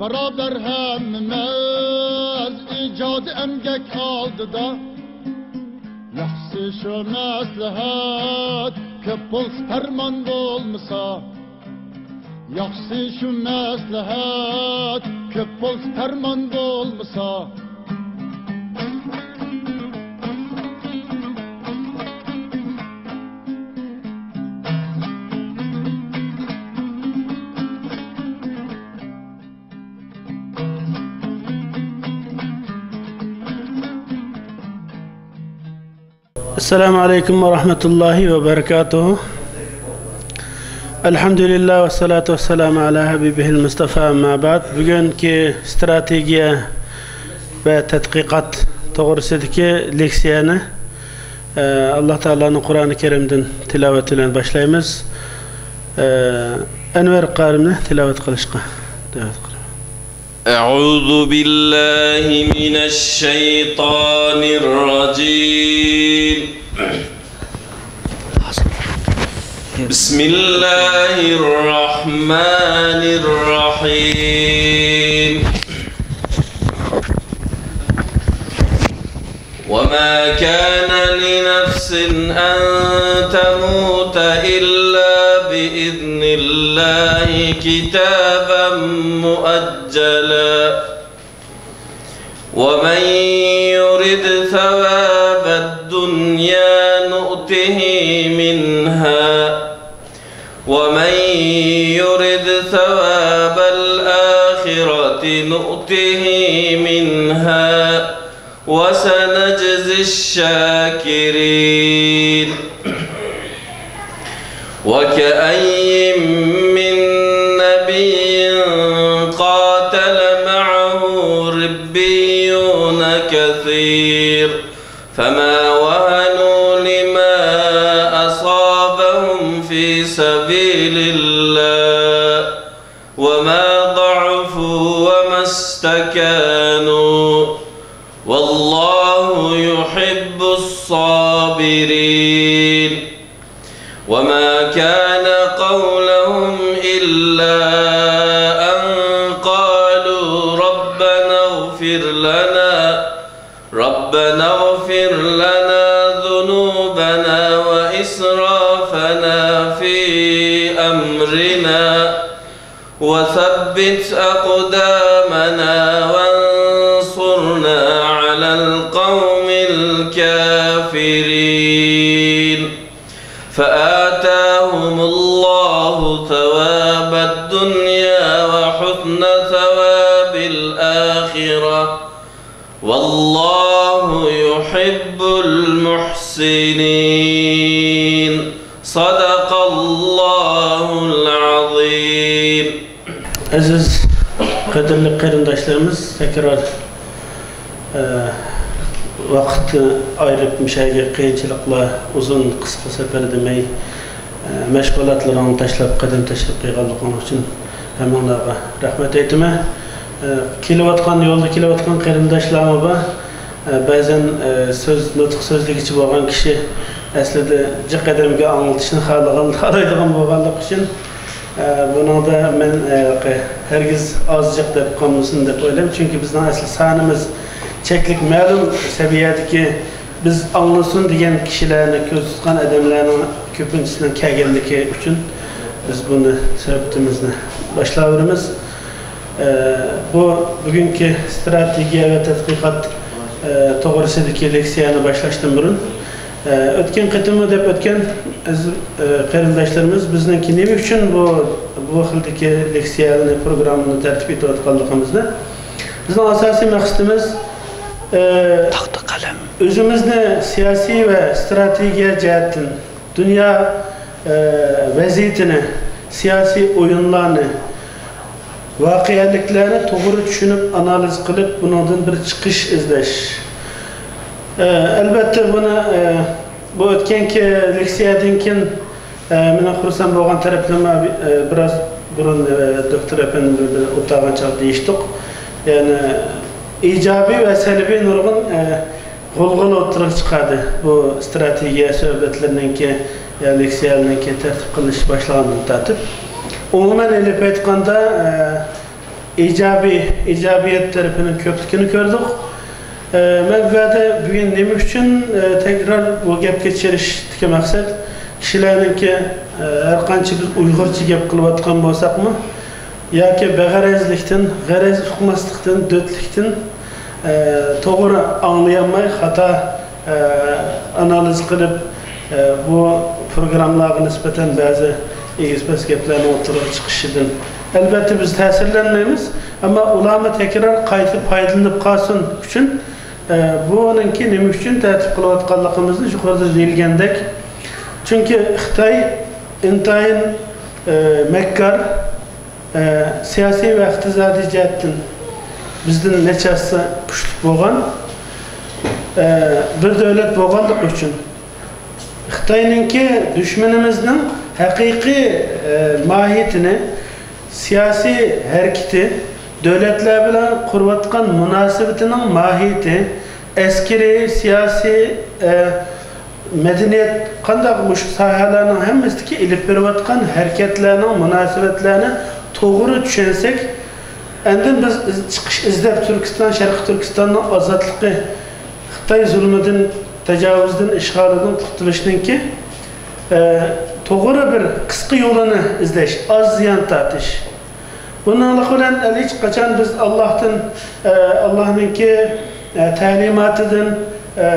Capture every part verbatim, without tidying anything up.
باراۋەر ھەممىمىز ئىجادىي ئەمگەك ئالدىدا. ياخشىسى شۇ مەسلىھەت، كۆپ بولسا پەرمان بولمىسا. ياخشىسى شۇ مەسلىھەت، كۆپ بولسا پەرمان بولمىسا. السلام عليكم ورحمة الله وبركاته. الحمد لله والصلاة والسلام على حبيبه المصطفى، أما بعد. بۈگۈنكى ستراتېگىيە ۋە تەتقىقات توغرىسىدىكى لېكسىيەنى، ئە، ئاللا تائالانىڭ قۇرئانى كەرىمدىن تىلاۋەت بىلەن باشلايمىز. ئە، ئەنۋەر قارىمنى تىلاۋەت قىلىشقا دەۋەت قىلىمەن. أعوذ بالله من الشيطان الرجيم. بسم الله الرحمن الرحيم. وما كان لنفس أن تموت إلا بإذن الله كتابا مؤجلا. ومن يرد ثواب الدنيا نؤته منها، ومن يرد ثواب الآخرة نؤته منها، وسنجزي الشاكرين. وكأين من نبي قاتل معه ربيون كثير فما وهنوا لما أصابهم في سبيل الله وما ضعفوا وما استكانوا والله يحب الصابرين. وما كان قولهم إلا أن قالوا ربنا اغفر لنا، ربنا اغفر لنا ذنوبنا وإسرافنا في أمرنا وثبت أقدامنا وانصرنا على القوم الكافرين. فآتاهم الله ثواب الدنيا وحسن ثواب الآخرة والله يحب المحسنين. صدق الله العظيم. ئەزىز، قەدىرلىك قېرىنداشلىرىمىز، تەكرار، ئە، ۋاقىتنى ئايرىپ، مۇشۇ يەرگە قىيىنچىلىقلار، ئۇزۇن، قىسقا سەپەر دېمەي، ئە، مەشغۇلاتلىرىڭنى تاشلاپ، قەدەم تەشرىپ قىلغانلىقىڭ ئۈچۈن ھەممىڭلارغا رەھمەت ئېيتىمەن. ئە، كېلىۋاتقان، يولدا كېلىۋاتقان قېرىنداشلارمۇ بار. ئە، بەزەن، ئە، سۆز، نۇتۇق سۆزلىگۈچى بولغان كىشى ئەسلىدە جىق ئادەمگە ئاڭلىتىشنى خالىغان، خالايدىغان بولغانلىقى ئۈچۈن، ئە، بۇنىڭدا مەن، ئە، ھەرگىز ئاز جىق دەپ قالمىسۇن دەپ ئويلايمەن. چۈنكى بىزنىڭ ئەسلى سانىمىز چەكلىك، مەلۇم سەۋىيەدىكى بىز ئاڭلىسۇن دېگەن كىشىلەرنى كۆزدە تۇتقان ئادەملەرنىڭ كۆپىنچىسىنىڭ كەلگەنلىكى ئۈچۈن بىز بۇنى سۆھبىتىمىزنى باشلاۋېرىمىز. ئە، بۇ بۈگۈنكى ستراتېگىيە ۋە تەتقىقات، ئە، توغرىسىدىكى لېكسىيەنى باشلاشتىن بۇرۇن، ئە، ئۆتكەن قېتىممۇ دەپ ئۆتكەن ئەزىز، ئە، قېرىنداشلىرىمىز بىزنىڭكى نېمە ئۈچۈن بۇ، بۇ خىلدىكى لېكسىيەلەرنى، پروگراممىنى تەرتىپ ئېتىۋاتقانلىقىمىزنى، بىزنىڭ ئاساسىي مەقسىتىمىز، ئە، تاختا قەلەم، ئۆزىمىزنى سىياسىي ۋە ستراتېگىيە جەھەتتىن دۇنيا، ئە، ۋەزىيىتىنى، سىياسىي ئويۇنلارنى، ۋەقەلىكلەرنى توغرا چۈشىنىپ، ئانالىز قىلىپ، بۇنىڭدىن بىر چىقىش ئىزدەش. ئە، ئەلۋەتتە، بۇنى، ئە، بۇ ئۆتكەنكى لېكسىيەدىن كېيىن، ئە، مېنىڭ خۇرسەن بولغان تەرەپلىرىم، ئە، بىراز بۇرۇن، ئە، دوكتور ئەپەندى بىلەن ئولتۇرغان چاغدا دېيىشتۇق. يەنى ئىجابىي ۋە سەلبىي نۇرغۇن، ئە، غۇلغۇلا ئوتتۇرىغا چىقاردى. بۇ ستراتېگىيە سۆھبەتلىرىنىڭكى، يا لېكسىيەلىرىنىڭكى تەرتىپ قىلىنىشى باشلانغاندىن تارتىپ، ئومۇمەن ئېلىپ ئېيتقاندا، ئە، ئىجابىي، ئىجابىيەت تەرىپىنىڭ كۆپلۈكىنى كۆردۇق. ئە، مەن بۇ يەردە بۈگۈن نېمە ئۈچۈن، ئە، تەكرار بۇ گەپكە چىرىشتىكى مەقسەت، كىشىلەرنىڭكى، ئە، ھەرقانچە بىز ئۇيغۇرچە گەپ قىلىۋاتقان بولساقمۇ، ياكى بىغەرەزلىكتىن، غەرەز ئۇقماسلىقتىن، دۆتلۈكتىن، ئە، توغرا ئاڭلىيالماي، خاتا ئە، ئانالىز قىلىپ، ئە، بۇ پروگراممىلارغا نىسبەتەن بەزى ئېگىز-پەس گەپلەرنىڭ ئوتتۇرىغا چىقىشىدىن، ئەلۋەتتە، بىز تەسىرلەنمەيمىز. ئەمما ئۇلارمۇ تەكرار قايتا پايدىلىنىپ قالسۇن ئۈچۈن، ئە، بۇنىڭكى نېمە ئۈچۈن تەتىپ قىلىۋاتقانلىقىمىزنى يۇقىرىدا دېيىلگەندەك، چۈنكى خىتاي ئىنتايىن، ئە، مەككار، ئە، سىياسىي ۋە ئىقتىسادىي جەھەتتىن بىزدىن نەچچە ھەسسە كۈچلۈك بولغان، ئە، بىر دۆلەت بولغانلىقى ئۈچۈن، خىتاينىڭكى دۈشمىنىمىزنىڭ ھەقىقىي، ئە، ماھىيىتىنى، سىياسىي ھەرىكىتى، دۆلەتلەر بىلەن قۇرۇۋاتقان مۇناسىۋىتىنىڭ ماھىيىتى، ئەسكىرىي، سىياسىي، ئە، مەدەنىيەت، قانداق مۇشۇ ساھەلەرنىڭ ھەممىسىدىكى ئېلىپ بېرىۋاتقان ھەرىكەتلەرنىڭ مۇناسىۋەتلەرنى توغرا چۈشەنسەك، ئاندىن بىز ئىز-، چىقىش ئىزدەپ تۈركىستان، شەرقىي تۈركىستاننىڭ ئازادلىقى، خىتاي زۇلمىدىن، تاجاۋۇزدىن، ئىشغالىدىن قۇتۇلۇشنىڭكى، ئە، توغرا بىر قىسقا يولىنى ئىزدەش، ئاز زىيان تارتىش. بۇنىڭلىق بىلەن ھېچقاچان بىز ئاللاھتىن، ئە، ئاللاھنىڭكى، ئە، تەلىماتىدىن، ئە،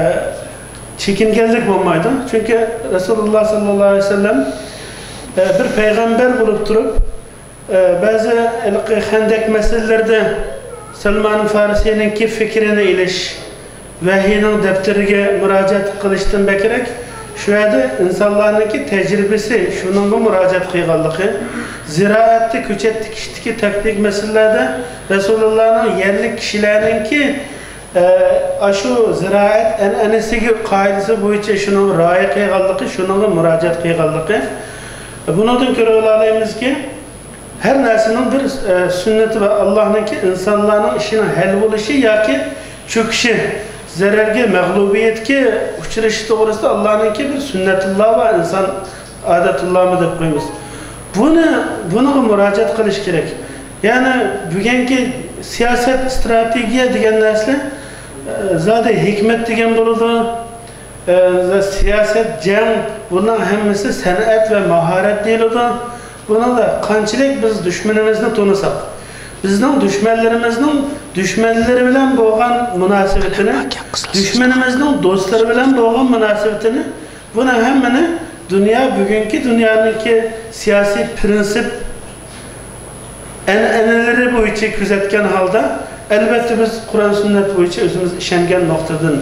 چېكىنگەنلىك بولمايدۇ. چۈنكى رەسۇلۇللاھ ساللاللاھۇ ئەلەيھى ۋەسەللەم، ئە، بىر پەيغەمبەر بولۇپ تۇرۇپ، ئە، بەزى ھېلىقى خەندەك مەسىلىلىرىدە سەلمان فارسىينىڭكى پىكرىنى ئېلىش، ۋەھىينىڭ دەپتىرىگە مۇراجىئەت قىلىشتىن بەكرەك، شۇ يەردە ئىنسانلارنىڭكى تەجرىبىسى، شۇنىڭغا مۇراجىئەت قىلغانلىقى، زىرائەتتە، كۆچەت تىكىشتىكى تېخنىك مەسىلىلەردە رەسۇلۇللانىڭ يەرلىك كىشىلەرنىڭكى، ئە، ئاشۇ زىرائەت ئەنئەنىسىگە، قائىدىسى بويىچە شۇنىڭغا رىئايە قىلغانلىقى، شۇنىڭغا مۇراجىئەت قىلغانلىقى. بۇنىڭدىن كۆرۈۋالالايمىزكى، ھەر نەرسىنىڭ بىر، ئە، سۈننىتى بار. ئاللاھنىڭكى ئىنسانلارنىڭ ئىشىنىڭ ھەل بولۇشى ياكى چۆكۈشى، زەرەرگە، مەغلۇبىيەتكە ئۇچرىشى توغرىسىدا ئاللاھنىڭكى بىر سۈننەتۇللا ۋە ئىنسان ئادەتۇللامۇ دەپ قويىمىز. بۇنى، بۇنىڭغا مۇراجىئەت قىلىش كېرەك. يەنى بۈگۈنكى سىياسەت، ئىستراتېگىيە دېگەن نەرسىلەر، ئە، زادى ھېكمەت دېگەن بولىدۇ. ئە، سىياسەت، جەڭ، بۇنىڭ ھەممىسى سەنئەت ۋە ماھارەت دېيىلىدۇ. بۇنىڭدا قانچىلىك بىز دۈشمىنىمىزنى تونۇساق، بىزنىڭ دۈشمەنلىرىمىزنىڭ دۈشمەنلىرى بىلەن بولغان مۇناسىۋىتىنى، دۈشمىنىمىزنىڭ دوستلىرى بىلەن بولغان مۇناسىۋىتىنى، بۇنىڭ ھەممىنى دۇنيا، بۈگۈنكى دۇنيانىڭكى سىياسىي پىرىنسىپ، ئەنئەنىلىرى بويىچە كۆزەتكەن ھالدا، ئەلۋەتتە، بىز قۇرئان سۈننەت بويىچە ئۆزىمىز ئىشەنگەن نۇقتىدىن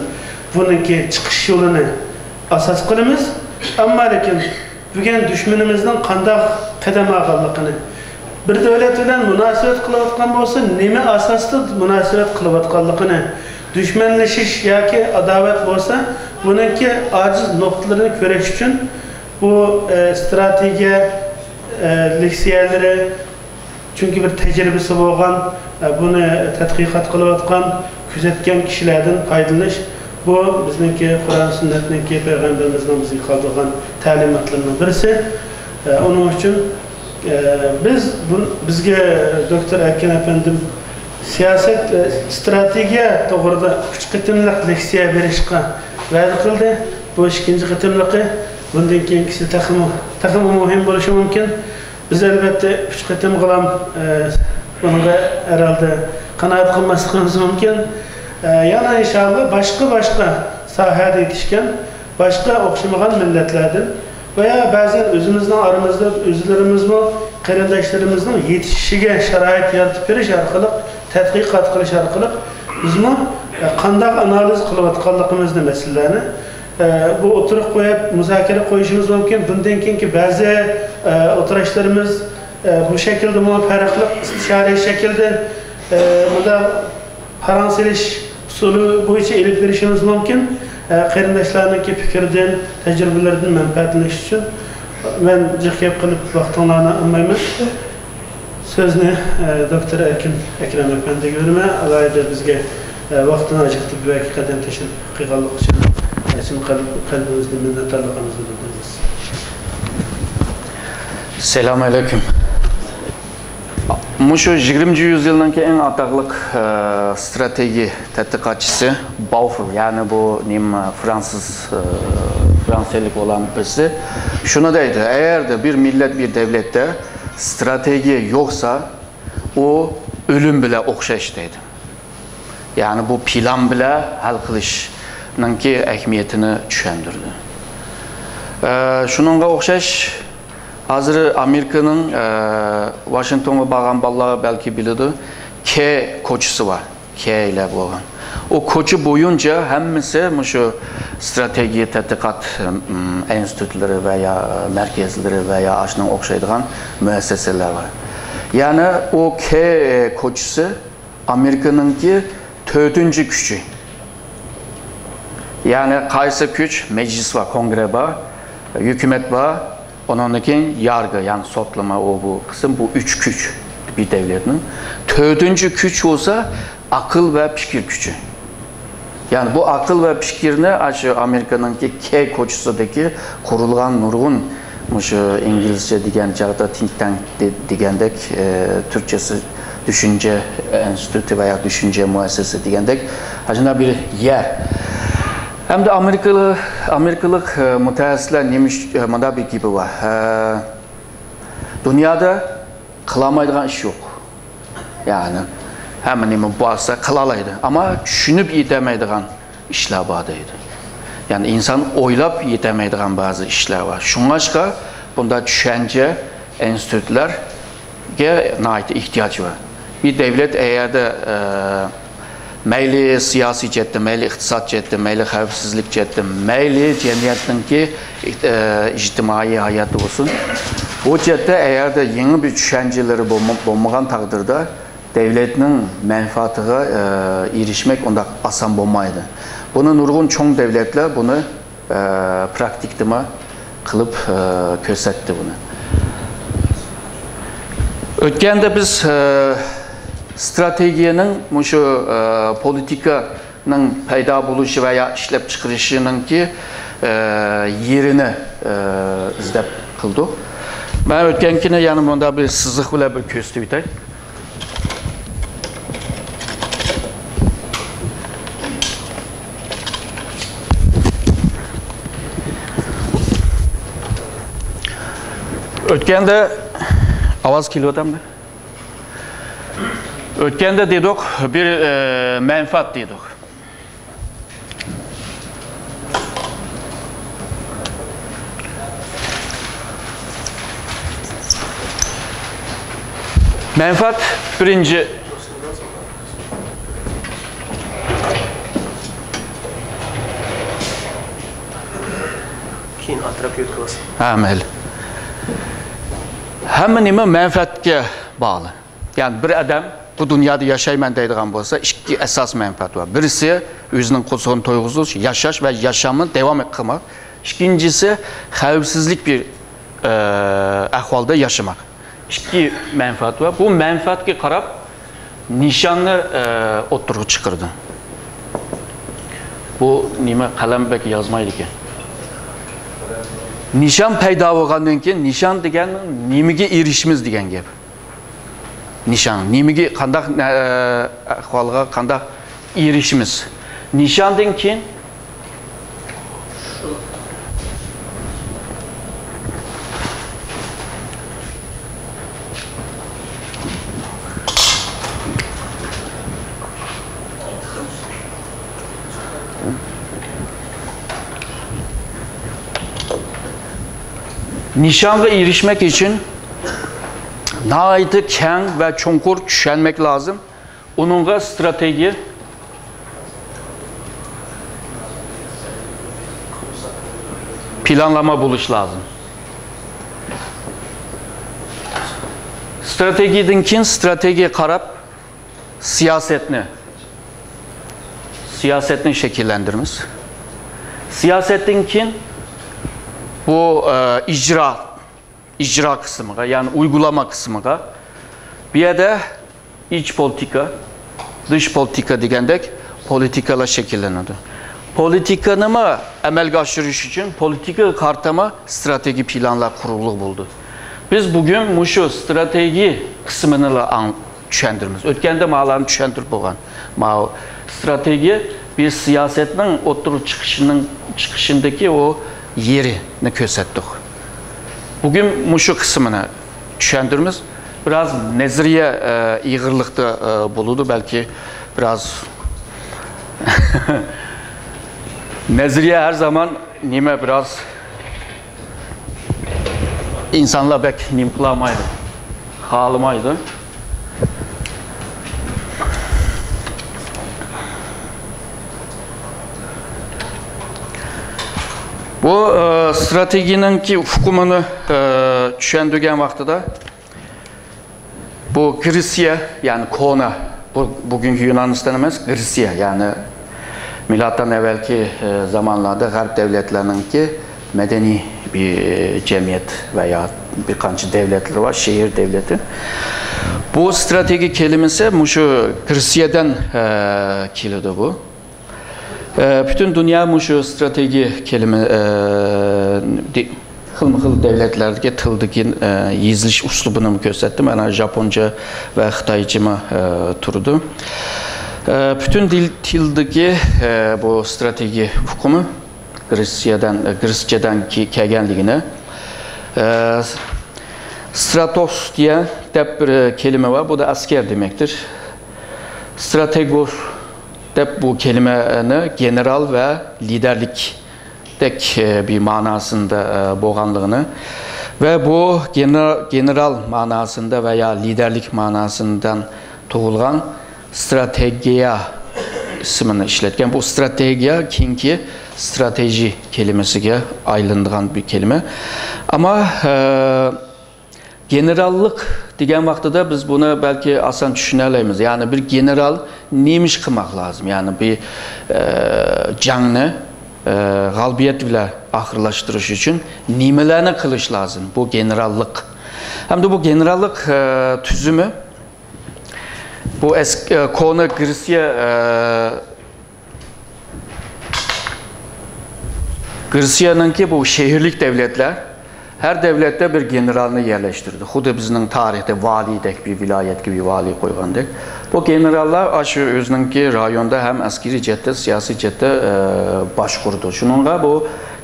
بۇنىڭكى چىقىش يولىنى ئاساس قىلىمىز. ئەمما لېكىن بۈگۈن دۈشمىنىمىزنىڭ قانداق قەدەم ئالغانلىقىنى، بىر دۆلەت بىلەن مۇناسىۋەت قىلىۋاتقان بولسا، نېمە ئاساستا مۇناسىۋەت قىلىۋاتقانلىقىنى، دۈشمەنلىشىش ياكى ئاداۋەت بولسا، بۇنىڭكى ئاجىز نۇقتىلىرىنى كۆرۈش ئۈچۈن بۇ، ئە، ئىستراتېگىيە، ئە، لېكسىيەلىرى، چۈنكى بىر تەجرىبىسى بولغان، ئە، بۇنى تەتقىقات قىلىۋاتقان، كۆزەتكەن كىشىلەردىن پايدىلىنىش، بۇ بىزنىڭكى قۇرئان سۈننەتنىڭكى، پەيغەمبىرىمىزنىڭ بىزگە قالدۇرغان تەلىماتلىرىنىڭ بىرسى. ئە، ئۇنىڭ ئۈچۈن، ئە، بىز بۇ، بىزگە دوكتور ئەركىن ئەپەندىم سىياسەت، ئە، ئىستراتېگىيە توغرىدا ئۈچ قېتىملىق لېكسىيە بېرىشقا ۋەدە قىلدى. بۇ ئىككىنچى قېتىملىقى، بۇندىن كېيىنكىسى تېخىمۇ، تېخىمۇ مۇھىم بولۇشى مۇمكىن. بىز، ئەلۋەتتە، ئۈچ قېتىمغىلام، ئە، بۇنىڭغا ھەرھالدا قانائەت قىلماسلىقىمىز مۇمكىن. ئە، يەنە، ئىنشائاللا، باشقا، باشقا ساھەدە يېتىشكەن، باشقا ئوخشىمىغان مىللەتلەردىن ۋە يا بەزەن ئۆزىمىزنىڭ ئارىمىزدا ئۆزلىرىمىزمۇ قېرىنداشلىرىمىزنىڭ يېتىشىشىگە شارائىت يارىتىپ بېرىش ئارقىلىق، تەتقىقات قىلىش ئارقىلىق بىزمۇ، ئە، قانداق ئانالىز قىلىۋاتقانلىقىمىزنى، مەسىلىلەرنى ئە، بۇ ئوتتۇرىغا قويۇپ، مۇزاكىرە قويۇشىمىز مۇمكىن. بۇندىن كېيىنكى بەزى، ئە، ئوتتۇراشلىرىمىز، ئە، بۇ شەكىلدىمۇ پەرقلىق ئىستىشارىي شەكىلدە، ئە، مۇنداق پاراڭ سېلىش ئۇسۇلى بويىچە ئېلىپ بېرىشىمىز مۇمكىن. ئە، قېرىنداشلارنىڭكى پىكرىدىن، تەجرىبىلىرىدىن مەنپەئەتلىنىش ئۈچۈن مەن جىق گەپ قىلىپ ۋاقتىڭلارنى ئالمايمەن. سۆزنى، ئە، دوكتور ئەركىن ئەكرەم ئەپەندىگە بېرىمەن. ئالاھىدە بىزگە، ئە، ۋاقتىنى ئاجرىتىپ بۇ يەرگە قەدەم تەشرىپ قىلغانلىقى ئۈچۈن، ئە، چىن قەلب-، قەلبىمىزدىن مىننەتدارلىقىمىزنى بىلدۈرىمىز. سالام ئەلەيكۇم. مۇشۇ يىگىرمىنچى يۈز يىلنىڭكى ئەڭ ئاتاقلىق، ئە، ستراتېگىيە تەتقىقاتچىسى باۋفېل، يەنى بۇ نېمە، فرانسىز، ئە، فرانسىيەلىك بولغان بىرسى شۇنى دەيدۇ، ئەگەردە بىر مىللەت، بىر دەۋلەتتە ستراتېگىيە يوقسا، ئۇ ئۆلۈم بىلەن ئوخشاش دەيدۇ. يەنى بۇ پىلان بىلەن ھەل قىلىشنىڭكى ئەھمىيىتىنى چۈشەندۈردى. ئە، شۇنىڭغا ئوخشاش، ھازىر ئامېرىكىنىڭ، ئە، ۋاشىنگتونغا بارغان بالىلار بەلكى بىلىدۇ، كې كوچىسى بار. كېيلەر بولغان. ئۇ كوچا بويىچە ھەممىسى مۇشۇ ستراتېگىيە تەتقىقات، ئىم، ئىنستىتۇتلىرى ۋە يا مەركەزلىرى ۋە يا ئاشۇنىڭغا ئوخشايدىغان مۇئەسسەسىلەر بار. يەنى ئۇ كې كوچىسى ئامېرىكىنىڭكى تۆتىنچى كۈچى. يەنى قايسى كۈچ؟ مەجلىس بار، كونگرې بار، ھۆكۈمەت بار، ئۇنىڭدىن كېيىن يارگى، يەنى سوتلىما، ئۇ بۇ قىسىم، بۇ ئۈچ كۈچ بىر دەۋلەتنىڭ. تۆتىنچى كۈچ بولسا ئەقىل ۋە پىكىر كۈچى. يەنى بۇ ئەقىل ۋە پىكىرنى ئاشۇ ئامېرىكىنىڭكى كې كوچىسىدىكى قۇرۇلغان نۇرغۇن مۇشۇ ئىنگلىزچە دېگەن چاغدا تىنك تانك دېگەندەك، ئە، تۈركچىسى دۈشۈنچە ئىنستىتۇتى ۋە يا دۈشۈنچە مۇئەسسەسە دېگەندەك ئاشۇنداق بىر يەر. ھەمدە ئامېرىكىلىق، ئامېرىكىلىق، ئە، مۇتەخەسسىسلەر نېمە ئۈچ-، ئە، مۇنداق بىر گېپى بار. ئە، دۇنيادا قىلالمايدىغان ئىش يوق. يەنى ھەممە نېمە بارسا قىلالايدۇ. ئەمما چۈشىنىپ يېتەلمەيدىغان ئىشلار بار دەيدۇ. يەنى ئىنسان ئويلاپ يېتەلمەيدىغان بەزى ئىشلار بار. شۇڭلاشقا بۇنداق چۈشەنچە ئىنستىتۇتلارغا ناھايىتى ئېھتىياج بار. بىر دەۋلەت ئەگەردە، ئە، مەيلى سىياسىي جەھەتتە، مەيلى ئىقتىساد جەھەتتە، مەيلى خەۋپسىزلىك جەھەتتە، مەيلى جەمئىيەتنىڭكى، ئە، ئىجتىمائىي ھاياتى بولسۇن، بۇ جەھەتتە ئەگەردە يېڭى بىر چۈشەنچىلىرى بولما-، بولمىغان تەقدىردە، دەۋلەتنىڭ مەنپەئەتىگە، ئە، ئېرىشمەك ئۇنداق ئاسان بولمايدۇ. بۇنى نۇرغۇن چوڭ دەۋلەتلەر بۇنى، ئە، پراكتىكىدىمۇ قىلىپ، ئە، كۆرسەتتى بۇنى. ئۆتكەندە بىز، ئە، ستراتېگىيەنىڭ مۇشۇ، ئە، پولىتىكانىڭ پەيدا بولۇشى ۋە يا ئىشلەپچىقىرىشىنىڭكى، ئە، يېرىنى، ئە، ئىزدەپ قىلدۇق. مەن ئۆتكەنكىنى يەنە مۇنداق بىر سىزىق بىلەن بىر كۆرسىتىپ ئۆتەي. ئۆتكەندە ئاۋاز كېلىۋاتامدۇ؟ ئۆتكەندە دېدۇق، بىر، ئە، مەنپەئەت دېدۇق. مەنپەئەت بىرىنچى. كېيىن ئەتراپ يۆتكىۋالسا. ھە، مەيلى. ھەممە نېمە مەنپەئەتكە باغلىق. يەنى بىر ئادەم بۇ دۇنيادا ياشايمەن دەيدىغان بولسا، ئىككى ئاساس مەنپەئەت بار. بىرسى ئۆزىنىڭ قورسىقىنى تويغۇزۇش، ياشاش ۋە ياشامنى داۋام قىلماق. ئىككىنچىسى خەۋپسىزلىك بىر، ئە، ئەھۋالدا ياشىماق. ئىككى مەنپەئەت بار. بۇ مەنپەئەتكە قاراپ نىشاننى، ئە، ئوتتۇرىغا چىقىرىدۇ. بۇ نېمە، قەلەم بەك يازمايدىكەن. نىشان پەيدا بولغاندىن كېيىن، نىشان دېگەن نېمىگە ئېرىشىمىز دېگەن گەپ. نىشان. نېمىگە، قانداق، ئە، ئەھۋالغا قانداق ئېرىشىمىز؟ نىشاندىن كېيىن نىشانغا ئېرىشمەك ئۈچۈن ناھايىتى كەڭ ۋە چوڭقۇر چۈشەنمەك لازىم. ئۇنىڭغا ستراتېگىيە پىلانلىما بولۇش لازىم. ستراتېگىيەدىن كېيىن ستراتېگىيەگە قاراپ سىياسەتنى، سىياسەتنى شەكىللەندۈرىمىز. سىياسەتتىن كېيىن بۇ، ئە، ئىجرا، ئىجرا قىسمىغا، يەنى ئۇيغۇلىما قىسمىغا، بۇ يەردە ئىچ پولىتىكا، دىش پولىتىكا دېگەندەك پولىتىكىلار شەكىللىنىدۇ. پولىتىكىنىمۇ ئەمەلگە ئاشۇرۇش ئۈچۈن پولىتىكىغا قارىتىمۇ ستراتېگىيە پىلانلار قۇرۇلغىلى بولىدۇ. بىز بۈگۈن مۇشۇ ستراتېگىيە قىسمىنىلا ئاڭ-، چۈشەندۈرىمىز. ئۆتكەندە ماۋۇلارنى چۈشەندۈرۈپ بولغان. ماۋۇ ستراتېگىيە بىر سىياسەتنىڭ ئوتتۇرىغا چىقىشىنىڭ، چىقىشىندىكى ئۇ يېرىنى كۆرسەتتۇق. بۈگۈن مۇشۇ قىسمىنى چۈشەندۈرىمىز. بىراز نەزەرىيە، ئە، ئېغىرلىقتا، ئە، بولىدۇ، بەلكى بىراز. نەزەرىيە ھەر زامان نېمە بىراز ئىنسانلار بەك نېمە قىلالمايدۇ، خالىمايدۇ. بۇ، ئە، ستراتېگىيەنىڭكى ئۇقۇمىنى، ئە، چۈشەندۈرگەن ۋاقتىدا بۇ گرېتسىيە، يەنى كونا، بۇ، بۈگۈنكى يۇنانىستان ئەمەس، گرېتسىيە، يەنى مىلادتىن ئەۋۋەلكى، ئە، زامانلاردا غەرب دەۋلەتلىرىنىڭكى مەدەنىي بىر، ئە، جەمئىيەت ۋە يا بىر قانچە دەۋلەتلىرى بار، شەھەر دەۋلىتى. بۇ ستراتېگىيە كەلىمىسى مۇشۇ گرېتسىيەدىن، ئە، كېلىدۇ بۇ. ئە، پۈتۈن دۇنيا مۇشۇ ستراتېگىيە كەلىمە، ئە، دى-، خىلمۇ خىل دەۋلەتلەردىكى تىلدىكى، ئە، يېزىلىش ئۇسلۇبىنىمۇ كۆرسەتتىم. ئەنە ژاپونچە ۋە خىتايچىمۇ، ئە، تۇرىدۇ. ئە، پۈتۈن دىل، تىلدىكى، ئە، بۇ ستراتېگىيە ئۇقۇمى گرېتسىيەدىن، ئە، گرېتسىيەدىن كى-، كەلگەنلىكىنى، ئە، ستراتوس دېگەن دەپ بىر كەلىمە بار. بۇ دا ئەسكەر دېمەكتۇر. ستراتېگوس دەپ بۇ كەلىمىنى گېنېرال ۋە لىدەرلىكتەك، ئە، بىر ماناسىندا، ئە، بولغانلىقىنى ۋە بۇ گېنېر-، گېنېرال ماناسىندا ۋە يا لىدەرلىك ماناسىندىن تۇغۇلغان ستراتېگىيە ئىسمىنى ئىشلەتكەن. بۇ ستراتېگىيە كېيىنكى ستراتېژى كەلىمىسىگە ئايلىنىدىغان بىر كەلىمە. ئەمما، ئە، گېنېراللىق دېگەن ۋاقتىدا بىز بۇنى بەلكى ئاسان چۈشىنەلەيمىز. يەنى بىر گېنېرال نېمە ئىش قىلماق لازىم؟ يەنى بىر، ئە، جەڭنى، ئە، غالىبىيەت بىلەن ئاخىرلاشتۇرۇش ئۈچۈن نېمىلەرنى قىلىش لازىم؟ بۇ گېنېراللىق. ھەمدە بۇ گېنېراللىق، ئە، تۈزۈمى بۇ ئەس-، ئە، كونا گرېتسىيە، ئە، گرېتسىيەنىڭكى بۇ شەھەرلىك دەۋلەتلەر، ھەر دەۋلەتتە بىر گېنېرالنى يەرلەشتۈرىدۇ. خۇددى بىزنىڭ تارىختا ۋالىيدەك بىر ۋىلايەتكە بىر ۋالىي قويغاندەك. بۇ گېنېراللار ئاشۇ ئۆزىنىڭكى رايوندا ھەم ئەسكىرىي جەھەتتە، سىياسىي جەھەتتە، ئە، باشقۇرىدۇ. شۇنىڭغا بۇ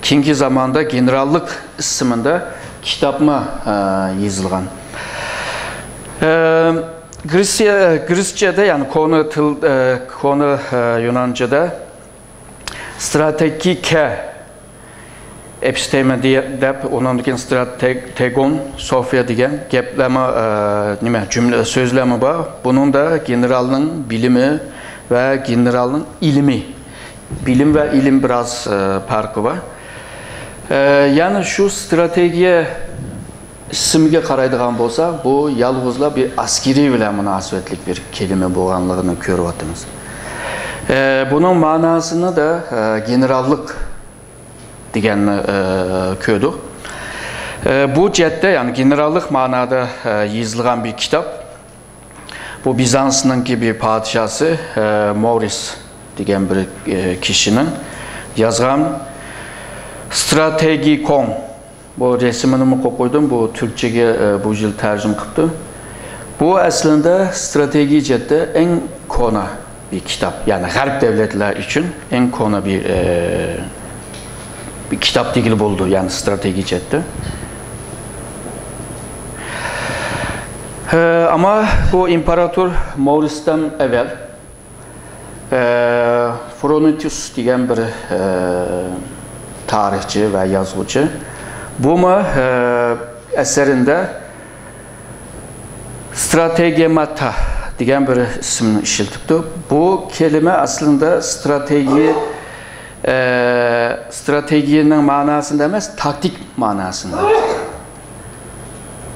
كېيىنكى زاماندا گېنېراللىق ئىسمىدا كىتابمۇ، ئە، يېزىلغان. ئە، گرېتسىيە، گرېتسىيەدە، يەنى كونا تىل، ئە، كونا، ئە، يۇنانچىدا ستراتېگىكە ئېپىستېما دېيە-، دەپ، ئۇنىڭدىن كېيىن ستراتېگون سوفىيا دېگەن گەپلەرمۇ، ئە، نېمە، جۈملە، سۆزلەرمۇ بار. بۇنىڭدا گېنېرالنىڭ بىلىمى ۋە گېنېرالنىڭ ئىلمى، بىلىم ۋە ئىلىم بىراز، ئە، پەرقى بار. ئە، يەنى شۇ ستراتېگىيە ئىسىمگە قارايدىغان بولسا، بۇ يالغۇزلا بىر ئەسكىرىي بىلەن مۇناسىۋەتلىك بىر كەلىمە بولغانلىقىنى كۆرۈۋاتىمىز. ئە، بۇنىڭ ماناسىنى دە، ئە، گېنېراللىق دېگەننى، ئە، كۆردۇق. ئە، بۇ جەھەتتە، يەنى گېنېراللىق مانادا، ئە، يېزىلغان بىر كىتاب. بۇ بىزانسنىڭكى بىر پادىشاسى، ئە، مورىس دېگەن بىر، ئە، كىشىنىڭ يازغان ستراتېگىكون، بۇ رەسىمىنىمۇ قويۇپ قويدۇم، بۇ تۈركچىگە، ئە، بۇ يىل تەرجىمە قىپتۇ. بۇ ئەسلىندە ستراتېگىيە جەھەتتە ئەڭ كونا بىر كىتاب، يەنى غەرب دەۋلەتلەر ئۈچۈن ئەڭ كونا بىر، ئە، بىر كىتاب دېگىلى بولىدۇ، يەنى ستراتېگىيە جەھەتتە. ئە، ئەمما بۇ ئىمپېراتور مورىستىن ئەۋۋەل، ئە، فرونتىس دېگەن بىر، ئە، تارىخچى ۋە يازغۇچى. بۇمۇ، ئە، ئەسەرىندە ستراتېگېماتا دېگەن بىر ئىسىمنى ئىشلىتىپتۇ. بۇ كەلىمە ئەسلىندە ستراتېگىيە، ئە، ستراتېگىيەنىڭ ماناسىندا ئەمەس، تاكتىك ماناسىندا.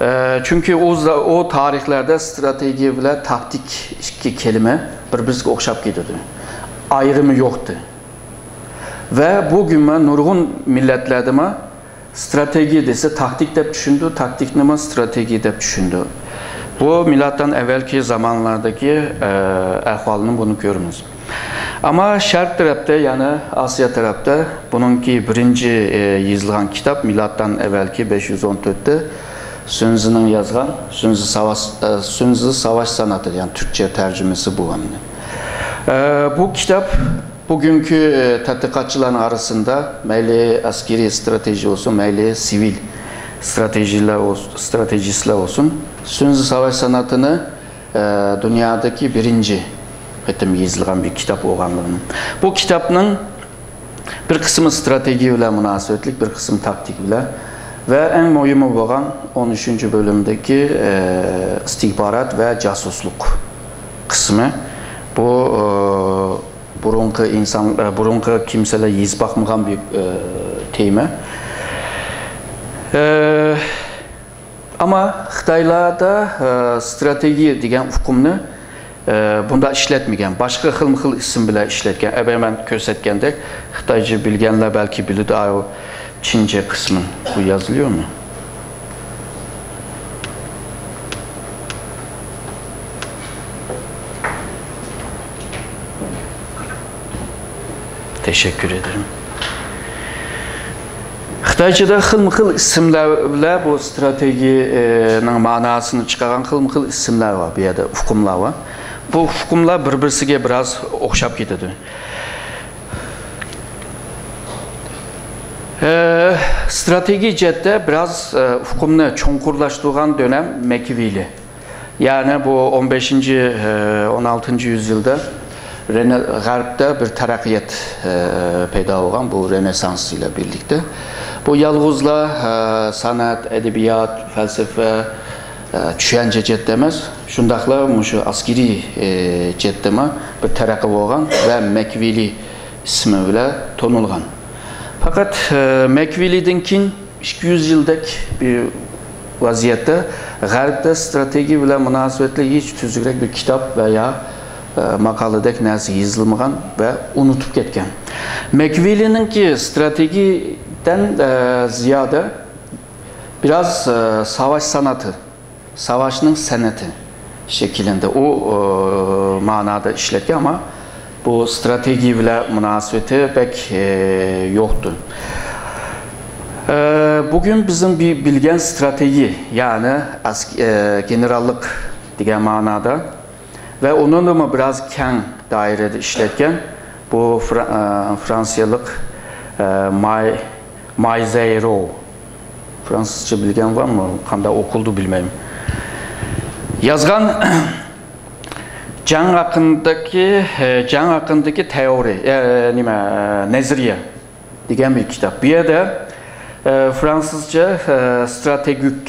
ئە، چۈنكى ئۇ زا-، ئۇ تارىخلاردا ستراتېگىيە بىلەن تاكتىك ئىككى كەلىمە بىر-بىرىگە ئوخشاپ كېتىدۇ. ئايرىمى يوقتى. ۋە بۈگۈنمۇ نۇرغۇن مىللەتلەردىمۇ ستراتېگىيە دېسە، تاكتىك دەپ چۈشىنىدۇ، تاكتىكنىمۇ ستراتېگىيە دەپ چۈشىنىدۇ. بۇ مىلادتىن ئەۋۋەلكى زامانلاردىكى، ئە، ئەھۋالنى بۇنى كۆرىمىز. ئەمما شەرق تەرەپتە، يەنى ئاسىيا تەرەپتە بۇنىڭكى بىرىنچى، ئە، يېزىلغان كىتاب مىلادتىن ئەۋۋەلكى بەش يۈز ئون تۆتتە سۈنزىنىڭ يازغان سۈنزى ساۋاش، ئە، سۈنزى ساۋاش سانئىتى، يەنى تۈركچە تەرجىمىسى بۇ ئەمدى. ئە، بۇ كىتاب بۈگۈنكى، ئە، تەتقىقاتچىلارنىڭ ئارىسىدا مەيلى ئەسكىرىي ستراتېژىيە بولسۇن، مەيلى سىۋىل ستراتېژىيەلەر بولسۇن، ستراتېژىستلار بولسۇن، سۈنزى ساۋاش سانئىتىنى، ئە، دۇنيادىكى بىرىنچى قېتىم يېزىلغان بىر كىتاب بولغانلىقىنى. بۇ كىتابنىڭ بىر قىسمى ستراتېگىيە بىلەن مۇناسىۋەتلىك، بىر قىسمى تاكتىكا بىلەن ۋە ئەڭ مۇھىمى بولغان ئون ئۈچىنچى بۆلۈمدىكى، ئە، ئىستىخبارات ۋە جاسۇسلۇق قىسمى. بۇ، ئە، بۇرۇنقى ئىنسان، ئە، بۇرۇنقى كىمسىلەر يېزىپ باقمىغان بىر، ئە، تېما. ئە، ئەمما خىتايلاردا، ئە، ستراتېگىيە دېگەن ئۇقۇمنى، ئە، بۇنداق ئىشلەتمىگەن. باشقا خىلمۇ خىل ئىسىم بىلەن ئىشلەتكەن. ئەبەي مەن كۆرسەتكەندەك، خىتايچە بىلگەنلەر بەلكى بىلىدۇ، ئاۋۇ چىنجە قىسمى. بۇ يازىلىيورمۇ؟ تەشەككۈر ئېدىم. خىتايچىدا خىلمۇ خىل ئىسىملەر بىلەن بۇ ستراتېگىيەنىڭ مەناسىنى چىقارغان خىلمۇ خىل ئىسىملەر بار، بۇ يەردە ئۇقۇملار بار. بۇ ئۇقۇملار بىر-بىرسىگە بىراز ئوخشاپ كېتىدۇ. ئە، ستراتېگىيە جەھەتتە بىراز، ئە، ئۇقۇمنى چوڭقۇرلاشتۇرغان دۆلەت ماكىياۋېللى. يەنى بۇ ئون بەشىنچى، ئون ئالتىنچى يۈزيىلدا رېنې-، غەربتە بىر تەرەققىيات، ئە، پەيدا بولغان، بۇ رېنېسسانس بىلەن بىرلىكتە. بۇ يالغۇزلا، ئە، سەنئەت، ئەدەبىيات، پەلسەپە، ئە، چۈشەنچە جەھەتتە ئەمەس، شۇنداقلا مۇشۇ ئەسكىرىي، ئە، جەھەتتىمۇ بىر تەرەققىي بولغان ۋە ماكىياۋېللى ئىسمى بىلەن تونۇلغان. پەقەت، ئە، ماكىياۋېللىدىن كېيىن ئىككى يۈز يىلدەك بىر ۋەزىيەتتە غەربتە ستراتېگىيە بىلەن مۇناسىۋەتلىك ھېچ تۈزۈكرەك بىر كىتاب ۋە يا، ئە، ماقالىدەك نەرسە يېزىلمىغان ۋە ئۇنتۇپ كەتكەن. ماكىياۋېللىنىڭكى ستراتېگىيەدىن، ئە، زىيادە بىراز، ئە، ساۋاش سانئىتى، ساۋاشنىڭ سەنئىتى شەكىللىنىدۇ. ئۇ، ئە، مەنادا ئىشلەتكەن، ئەمما بۇ ستراتېگىيە بىلەن مۇناسىۋىتى بەك، ئە، يوقتۇر. ئە، بۈگۈن بىزنىڭ بىلگەن ستراتېگىيە، يەنى ئەس-، ئە، گېنېراللىق دېگەن مەنادا ۋە ئۇنىڭدىنمۇ بىراز كەڭ دائىرىدە ئىشلەتكەن بۇ فرا-، ئە، فرانسىيەلىك، ئە، ماي-، مايزېرو. فرانسىزچە بىلگەن بارمۇ؟ قانداق ئوقۇلىدۇ بىلمەيمەن. يازغان جەڭ ھەققىدىكى، ئە، جەڭ ھەققىدىكى تېئورىيە، ئە، نېمە، ئە، نەزەرىيە دېگەن بىر كىتاب. بۇ يەردە، ئە، فرانسىزچە، ئە، ستراتېگىك،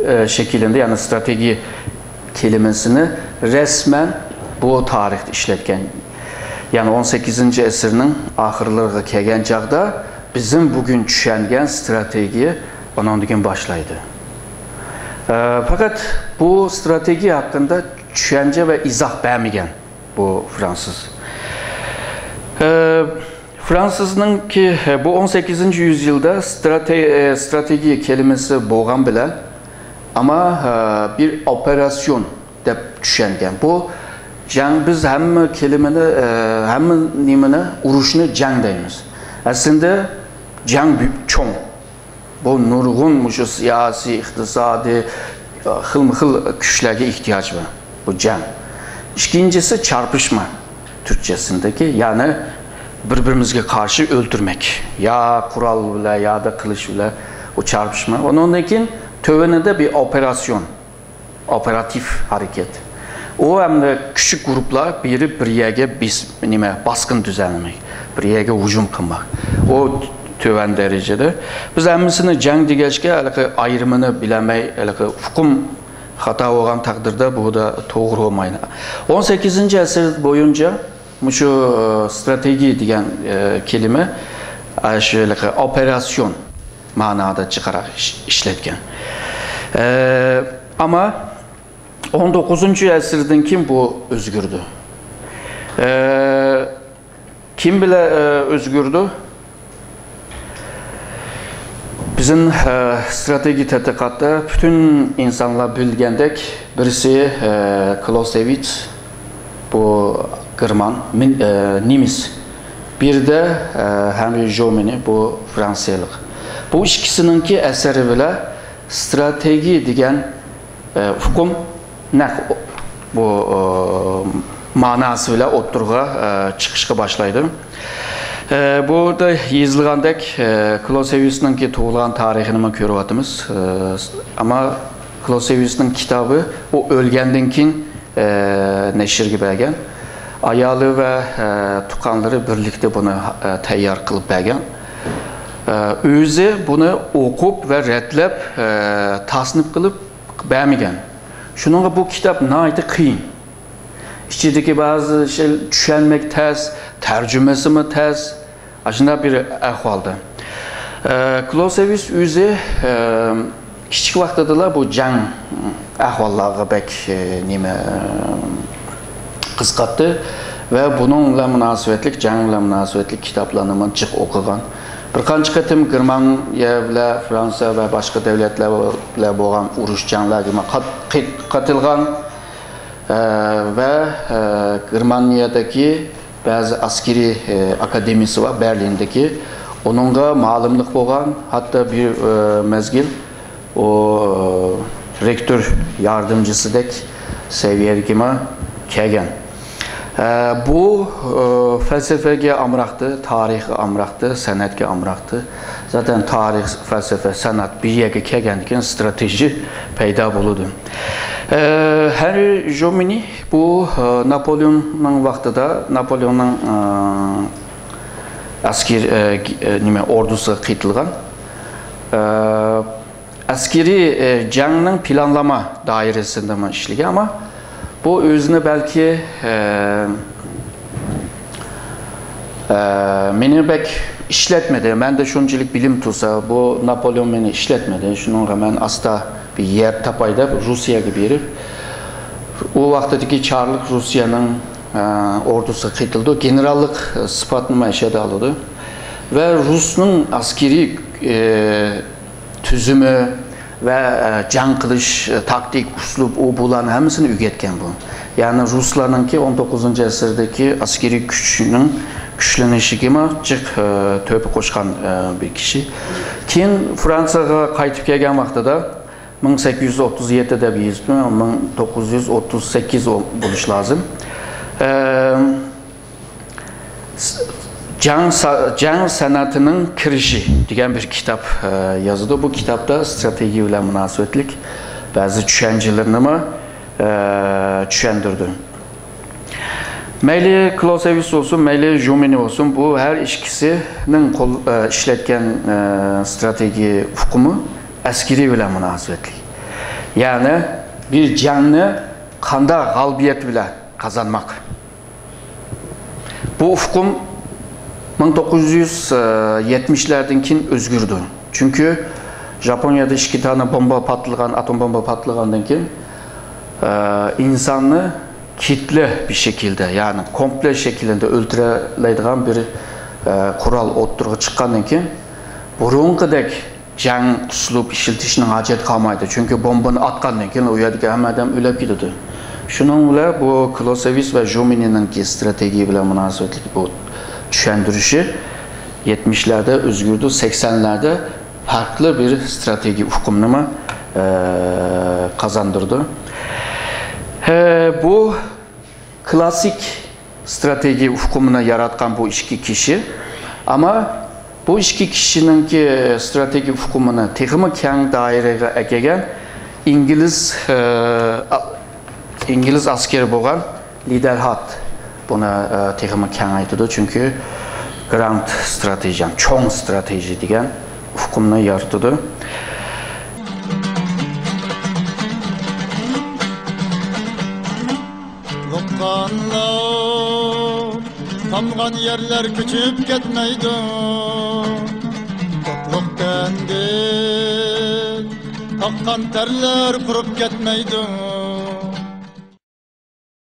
ئە، شەكىللىنىدۇ، يەنى ستراتېگىيە كەلىمىسىنى رەسمەن بۇ تارىختا ئىشلەتكەن. يەنى ئون سەككىزىنچى ئەسىرنىڭ ئاخىرلىرىغا كەلگەن چاغدا بىزنىڭ بۈگۈن چۈشەنگەن ستراتېگىيە ئۇنىڭدىن كېيىن باشلايدۇ. ئە، پەقەت بۇ ستراتېگىيە ھەققىدە چۈشەنچە ۋە ئىزاھ بەرمىگەن بۇ فرانسىز. ئە، فرانسىزنىڭكى، بۇ ئون سەككىزىنچى يۈزيىلدا ستراتې-، ئە، ستراتېگىيە كەلىمىسى بولغان بىلەن، ئەمما، ئە، بىر ئوپېراتسىيون دەپ چۈشەنگەن. بۇ جەڭ، بىز ھەممە كەلىمىنى، ئە، ھەممە نېمىنى، ئۇرۇشنى جەڭ دەيمىز. ئەسلىدە جەڭ بۈ-، چوڭ. بۇ نۇرغۇن مۇشۇ سىياسىي، ئىقتىسادىي، خىلمۇ خىل كۈچلەرگە ئېھتىياج بار. بۇ جەڭ. ئىككىنچىسى چارپىشما. تۈركچىسىندىكى، يەنى بىر-بىرىمىزگە قارشى ئۆلتۈرمەك. يا قورال بىلەن، يا دا قىلىچ بىلەن ئۇ چارپىشما. ئۇنىڭدىن كېيىن تۆۋىنىدە بىر ئوپېراتسىيون. ئوپېراتىپ ھەرىكەت. ئۇ ئەمدى كىچىك گۇرۇپپىلار بېرىپ بىر يەرگە بېس-، نېمە، باسقىن تۈزەلمەك، بىر يەرگە ھۇجۇم قىلماق. ئۇ تۆۋەن دەرىجىدە. بىز ھەممىسىنى جەڭ دېگەچكە، ھېلىقى ئايرىمىنى بىلەلمەي، ھېلىقى ئۇقۇم خاتا بولغان تەقدىردە بۇ دا توغرا بولمايدۇ. ئون سەككىزىنچى ئەسىر بويىچە مۇشۇ، ئە، ستراتېگىيە دېگەن، ئە، كەلىمە، ئە، شۇ ھېلىقى ئوپېراتسىيون مەنادا جىقراق ئىش-، ئىشلەتكەن. ئە، ئەمما ئون توققۇزىنچى ئەسىردىن كېيىن بۇ ئۆزگىرىدۇ. ئە، كىم بىلەن، ئە، ئۆزگىرىدۇ؟ بىزنىڭ، ئە، ستراتېگىيە تەتقىقاتتا پۈتۈن ئىنسانلار بىلگەندەك، بىرسى، ئە، كلوسېۋىتس، بۇ گېرمان، مىن-، ئە، نېمىس. بىرىدە، ئە، ھېنرى ژومېنى، بۇ فرانسىيەلىك. بۇ ئىككىسىنىڭكى ئەسىرى بىلەن ستراتېگىيە دېگەن، ئە، ئۇقۇم نەق بۇ، ئە، ماناسى بىلەن ئوتتۇرىغا، ئە، چىقىشقا باشلايدۇ. ئە، بۇ يەردە يېزىلغاندەك، ئە، كلوسېۋىسنىڭكى تۇغۇلغان تارىخىنىمۇ كۆرۈۋاتىمىز. ئە، ئەمما كلوسېۋىسنىڭ كىتابى ئۇ ئۆلگەندىن كېيىن، ئە، نەشرگە بەرگەن. ئايالى ۋە، ئە، تۇغقانلىرى بىرلىكتە بۇنى، ئە، تەييار قىلىپ بەرگەن. ئە، ئۆزى بۇنى ئوقۇپ ۋە رەتلەپ، ئە، تاسنىپ قىلىپ بەرمىگەن. شۇنىڭغا بۇ كىتاب ناھايىتى قىيىن. ئىچىدىكى بەزى شەي چۈشەنمەك تەس، تەرجىمىسىمۇ تەس. ئاشۇنداق بىر ئەھۋالدا. ئە، كلوسېۋىس ئۆزى، ئە، كىچىك ۋاقتىدىلا بۇ جەڭ ئەھۋاللارغا بەك، ئە، نېمە، ئە، قىزىقاتتى ۋە بۇنىڭ بىلەن مۇناسىۋەتلىك، جەڭ بىلەن مۇناسىۋەتلىك كىتابلارنىمۇ جىق ئوقۇغان. بىر قانچە قېتىم گېرمانىيە بىلەن فرانسىيە ۋە باشقا دۆلەتلەر بىلەن بولغان ئۇرۇش جەڭلەرگىمۇ قات-، قېت-، قاتىلغان. ئە، ۋە، ئە، گېرمانىيەدىكى بەزى ئەسكىرىي، ئە، ئاكادېمىيىسى بار بەرلىندىكى. ئۇنىڭغا مۇئەللىملىك بولغان، ھەتتا بىر، ئە، مەزگىل ئۇ، ئە، رېكتور ياردەمچىسىدەك سەۋىيەگىمۇ كەلگەن. ئە، بۇ، ئە، پەلسەپىگە ئامراقتى، تارىخقا ئامراقتى، سەنئەتكە ئامراقتى. زاتەن تارىخ، پەلسەپە، سەنئەت بىر يەرگە كەلگەندىن كېيىن ستراتېژىيە پەيدا بولىدۇ. ئە، ھېنرى ژومىنى بۇ، ئە، ناپولېئوننىڭ ۋاقتىدا، ناپولېئوننىڭ، ئە، ئەسكىر-، ئە، ئە، نېمە، ئوردۇسىغا قېتىلغان. ئە، ئەسكىرىي، ئە، جەڭنىڭ پىلانلىما دائىرىسىدىمۇ ئىشلىگەن، ئەمما بۇ ئۆزىنى بەلكى، ئە، ئە، مېنى بەك ئىشلەتمىدى. مەندە شۇنچىلىك بىلىم تۇرسا، بۇ ناپولېئون مېنى ئىشلەتمىدى. شۇنىڭغا مەن ئاستا بىر يەر تاپاي دەپ، روسىيەگە بېرىپ، ئۇ ۋاقتىدىكى چارلىق روسىيەنىڭ، ئە، ئوردۇسىغا قېتىلىدۇ. گېنېراللىق سۈپەتنىمۇ ئەشەدە ئالىدۇ. ۋە رۇسنىڭ ئەسكىرىي، ئە، تۈزۈمى ۋە، ئە، جەڭ قىلىش، ئە، تاكتىك، ئۇسلۇب، ئۇ بۇلارنى ھەممىسىنى ئۆگەتكەن بۇ. يەنى رۇسلارنىڭكى ئون توققۇزىنچى ئەسىردىكى ئەسكىرىي كۈچىنىڭ كۈچلىنىشىگىمۇ جىق، ئە، تۆھپە قوشقان، ئە، بىر كىشى. كېيىن فرانسىيەگە قايتىپ كەلگەن ۋاقتىدا، مىڭ سەككىز يۈز ئوتتۇز يەتتە دەپ يېزىپتۇ، مىڭ توققۇز يۈز ئوتتۇز سەككىز بولۇشى لازىم. ئە، جەڭ سا-، جەڭ سەنئىتىنىڭ كىرىشى دېگەن بىر كىتاب، ئە، يازىدۇ. بۇ كىتابتا ستراتېگىيە بىلەن مۇناسىۋەتلىك بەزى چۈشەنچىلىرىنىمۇ، ئە، چۈشەندۈردى. مەيلى كلوسېۋىس بولسۇن، مەيلى ژومىنى بولسۇن، بۇ ھەر ئىككىسىنىڭ قول-، ئە، ئىشلەتكەن، ئە، ستراتېگىيە ئۇقۇمى ئەسكىرىي بىلەن مۇناسىۋەتلىك. يەنى بىر جەڭنى قانداق غالىبىيەت بىلەن قازانماق. بۇ ئۇقۇم مىڭ توققۇز يۈز يەتمىشلەردىن كېيىن ئۆزگىرىدۇ. چۈنكى ژاپونىيەدە ئىككى دانە بومبا پارتلىغان، ئاتوم بومبا پارتلىغاندىن كېيىن، ئە، ئىنساننى كىتلە بىر شەكىلدە، يەنى كومپلېكس شەكلىدە ئۆلتۈرەلەيدىغان بىر، ئە، قورال ئوتتۇرىغا چىققاندىن كېيىن، بۇرۇنقىدەك جەڭ ئۇسلۇب ئىشلىتىشنىڭ ھاجەت قالمايدۇ. چۈنكى بومبىنى ئاتقاندىن كېيىن ئۇ يەردىكى ھەممە ئادەم ئۆلۈپ كېتىدۇ. شۇنىڭ بىلەن بۇ كلوسېۋىس ۋە ژومىنىنىڭكى ستراتېگىيە بىلەن مۇناسىۋەتلىك بۇ چۈشەندۈرۈشى يەتمىشلەردە ئۆزگىرىدۇ، سەكسەنلەردە پەرقلىق بىر ستراتېگىيە ئۇقۇمنىمۇ، ئە، قازاندۇرىدۇ. ئە، بۇ كلاسسىك ستراتېگىيە ئۇقۇمىنى ياراتقان بۇ ئىككى كىشى. ئەمما بۇ ئىككى كىشىنىڭكى ستراتېگىيە ئۇقۇمىنى تېخىمۇ كەڭ دائىرىگە ئەكەلگەن ئىنگلىز، ئە، ئا-، ئىنگلىز ئەسكىرى بولغان لىدەرھات بۇنى، ئە، تېخىمۇ كېڭەيتىدۇ. چۈنكى گراند ستراتېژىيە، چوڭ ستراتېژىيە دېگەن ئۇقۇمنى يارىتىدۇ. لۇققانلار تامغان يەرلەر كۆچۈپ كەتمەيدۇ. توقلۇق تەندىن ئاققان تەرلەر قۇرۇپ كەتمەيدۇ.